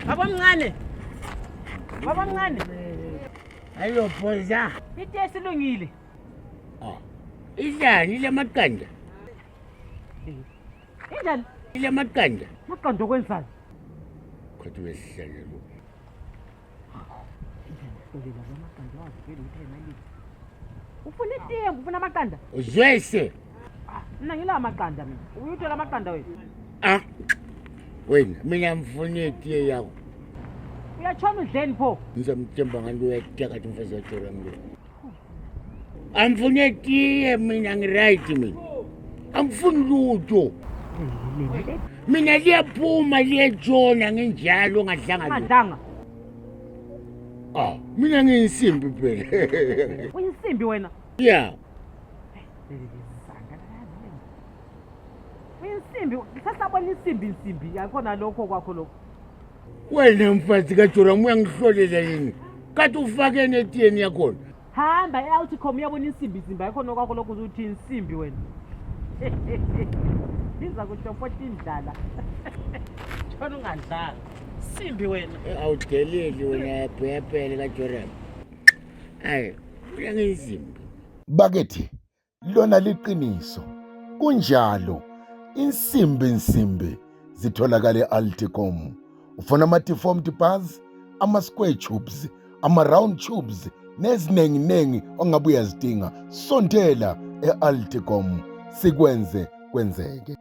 Baba mncane. Baba mncane. Hello Phoza. Itiye silungile. Oh. Idlani ilamaqanda. Injani? Ilamaqanda. Maqanda okwenzani? Kodwa uyahlanya lo. Ufuna itiye, ufuna amaqanda? Uzwese. Ah, mina ngila amaqanda mina. Uyuthola amaqanda wena. Ah. Wena mina ngifuna itiye yakho. Uyatshona udleni pho? Ngizomthemba nganto uyateka umfazi wajora ngilo. Angifuni etiye mina ngiright mina. Angifuni lutho. Mina liyaphuma liyatshona nginjalo ngadlanga. Ngadlanga. Ah, mina ngiyinsimbi phela. Uyinsimbi wena. Yeah. Uyinsimbi, sasabona insimbi insimbi yakhona lokho kwakho lokho. Wena mfazi kaJoram uyangihlolela yini? Kade ufakeni etiyeni yakhona. Hamba e-Outcom uyabona insimbi insimbi ayikhona kwakho lokho uthi insimbi wena. Iza kuhlopota indlala. Tshona ungadlanga. Simbi wena. Eh, awudeleli wena bhepele kaJoram. Hayi, mina ngiyinsimbi. Bakithi Lona liqiniso. Kunjalo. Insimbi nsimbi zitholakala e-Alticom. Ufuna ama-deformed bars, ama-square tubes, ama-round tubes neziningi-ningi ongabe uyazidinga. Sondela e-Alticom sikwenze kwenzeke.